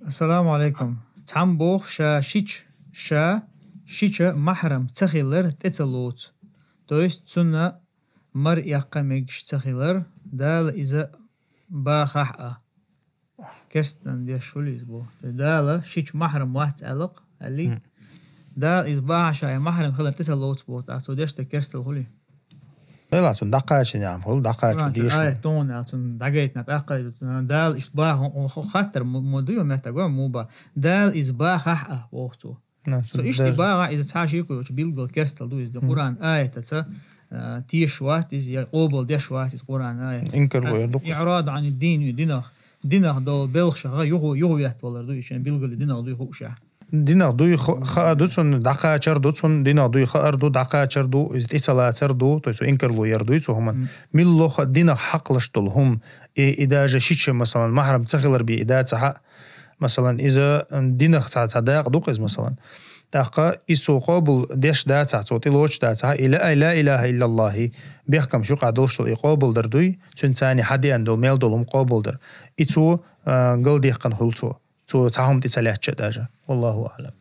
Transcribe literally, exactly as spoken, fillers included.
Ассаламу алейкум. Цхьамма боху ша шича, ша шича махьрам ца хилар тӀе ца лоцу. То есть цунна мар эккха мегаш ца хилар, Дала иза бахахь а. Керстан деш хуьлу иза боху. То есть Дала шича махьрам вац аьлла-кх, аьлли. Дала иза бахахь ша и махьрам хилар тӀе ца лоцу боху, тӀаккха цо деш дан керстал хуьлий? Хила цунна дӀакхача неӀ хуьлу, дӀакхача дешна. Ай, тхуна аьлла цунна дӀагайтина, тӀаккха иза, Дала иштта бахахь, хӀу-, хӀу-, хаттар ма, ма дуй, меттаг ма бу. Дала иза бахахь а, боху цо. Со иштта бахахь, иза цхьа шеко йоцуш билггал керстал ду иза. Къуръан аятаца, а, тешаш вац иза, я къобал деш вац иза Къуръан аят. Инкарло яр ду-кх иза. Иърад ан ад-дин, динах, динах долу белхашах юха, юхаветтавалар ду иза, шен билггал динах дуй хууш. Динах дуй хо-, хаа ду цунна, дӀакхачар ду цунна, динах дуй хаар ду, дӀакхачар ду, иза тӀе ца лацар ду, то есть цо инкарло яр дуй цу хӀуманна. Милла хаа динах хьакхалаш долу хӀума, и, и даже шича, масалан, махьрам ца хилар бен и дацахь а, масалан, иза динах цхьа, цхьа дакъа ду-кх иза, масалан. ТӀаккха иза цо къобал деш дацахь, цо тӀелоцуш дацахь, и ла, ай, ла илаха иллаллахӀи, бехкамаш юкъахь долуш долу и къобалдар дуй, цуьнан царна хьадеана долу, мел долу хӀума къобалдар. И цо, а, галдеккхина хуьлу цо. Цо цхьа хӀума тӀе ца лаьттача а даже. Валлаху аълам.